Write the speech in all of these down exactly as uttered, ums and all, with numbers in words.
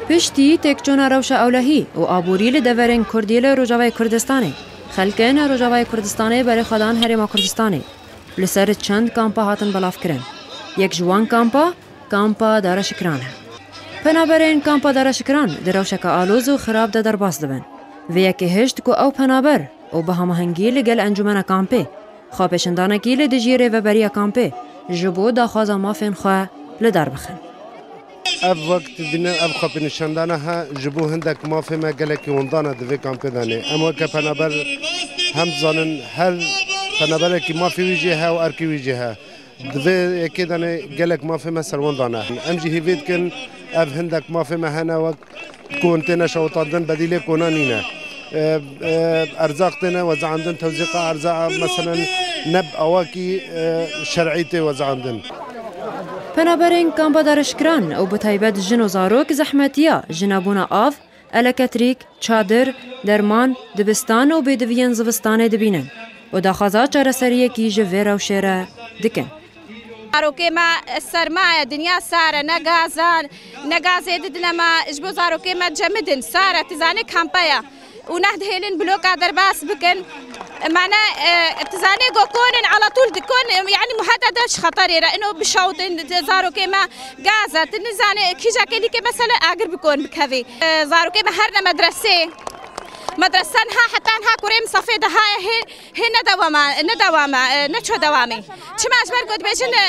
Piştî têkçûna rewşa ewlehî û aborî li deverên Kurdî li Rojavayê Kurdistanê, xelkên Rojavayê Kurdistanê berê xwe dan Herêma Kurdistanê. Li ser çend kampa hatin belavkirin. Yek ji wan kampa, kampa Dara Şikran e. Penaberên kampa Dara Şikran di rewşeke aloz û xirab de derbas dibin. Vê yekê hişt ku ew penaber û bi hemahengî li gel encûmena kampê, xwepêşandanekî li dijî rêveberiya kampê ji bo daxwaza mafên xwe li dar bixin. Ev wek dibînin, ev xwepênîşandana he ji bo hindek mafê me gelekî windan e di vê kampê de ne. Em weke penaber hem dizanin her penaberekî mafê wî jî he û erkê wî jî he. Di vê yekê de ne gelek mafê me ser windan e. Em jî hêvî dikin ev hindek mafê me hene wek kon têne şewitandin, bedîlê kona nîne. E, e, erzaq têne wezandin, tewzîqa erzaqa, meselen, ne bi awakî, e, şer'î tê wezandin. Penaberên kampa Dara Şikran û bi taybet jin û zarok zehmetiya ji nebûna av, elektrîk, çadir, derman, dibistan û bêdiviyên zivistanê dibînin û daxwaza çareseriyekî ji vê rewşê re dikin. Zarokê me serma ye, dinya sar e, ne gaz e, ne gazê didine me, ji bo zarokê me cemidin, sar e, tu zanî kampa ye. Û neh dihêlin bloka derbas bikin. Mane, e, tu zanî go konin, ala tûl dikon, yani muhete de ji xeterê re. Ino bişawtin, zarokê me gaz e, tu nizanî kîja kelîkê mesela agir bikon bikevî. E, zarokê me her ne medresê. Medresen ha heta ha kurê misafê de ha hê, hê ne dewama, ne dewama, e, ne ço dewamê. Çima ji ber got bêjin, e,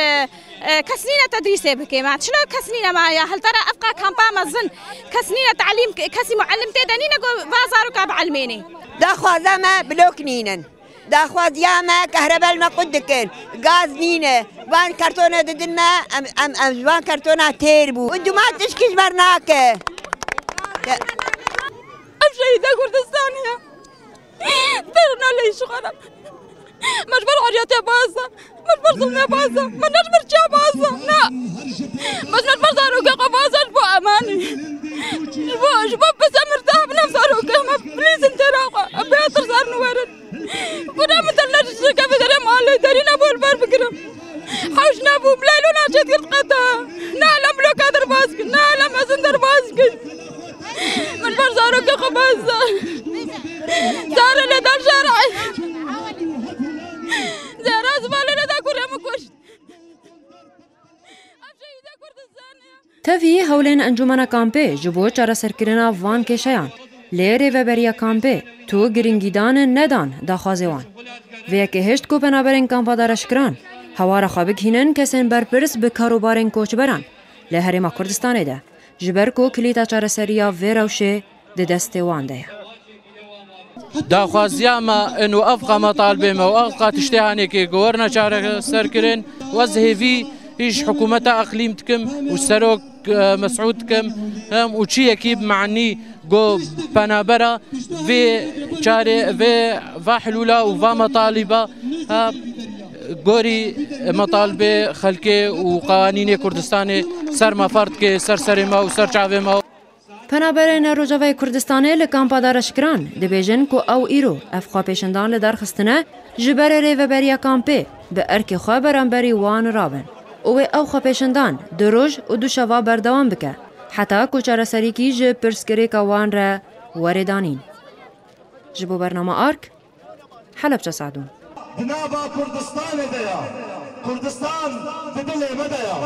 e, e, kes nîne tedrîsê bike. Ma çilo kes nîne ma ya? Hel tera evqa kampa mezin. Kes nîne talîm, kesî muallim tê de nîne go va zaroka bielmênê. Daxwaza me blok nînin. Daxwaziya me kehrebe li me qut dikin. Gaz nîne. Van kartona didin me, em, em, em ji van kartona têr bû. Û duma tişkî ji ber nake. Ev şehîda Kurdistanê ye. Berna leyş xwe re. Me ji ber eriyatê baza. Me ji ber zilmê baza. Me ne ji ber çiya baza. Na. Me ji ber zarokê xwe baza ji bo emanî. Ji bo, ji bo pise mirta bine zarokê me. Plîzin têra xwe. Em bê tirsarin werin. Buna min tella ji şirketê derê malê derî nebû li ber bigirim. Hewş nebû. Bileylo naçêt girt qeta. Ne lem bloka derbas kir. Ne lem mezin derbas kir. Min ber zarokê xwe baz da. Zare lê dal şer'î. Zehra zivalê lê da kurê min kuşt. Ev şehîda Kurdistanê ye. Tevî hewlên encûmena kampê ji bo çareserkirina van kêşeyan. Lê rêveberiya kampê tu giringîdan nedan daxwazê wan. Vê yekê hişt ku penaberên kampa Dara Şikran hewara xwe bigihînin kesên berpirs bi karobarên koçberan li Herêma Kurdistanê de. Ji ber ku kilîta çareseriya vê rewşê di destê wan de ye. Daxwaziya me in û ev qama talibê me û ev qa tiştê hanê ke ku werine çareserkirin, ez hêvî hîş hikûmeta eqlîm dikim û serok, e, Mesûd dikim, em û çi yekî bi manî go penabera vê çare, vê va hilûla û va metalîba, ha, gorî metalibê xelkê û qanînê Kurdistanê ser me fert ke, ser serê me û ser çavê me. Penaberên Rojavayê Kurdistanê li kampa Dara Şikran dibêjin ku ew îro ev xwepêşandan li dar xistine, ji ber rêveberiya kampê bi erkê xwe beramberî wan rabin û wê ew xwepêşandan du roj û du şeva berdewam bike, heta ku çareserîkî ji pirsgirêka wan re were danîn. Ji bo bernama Ark, Helebçe Sadûn. Di nava Kurdistanê de ya. Kurdistan di dilê me de ya.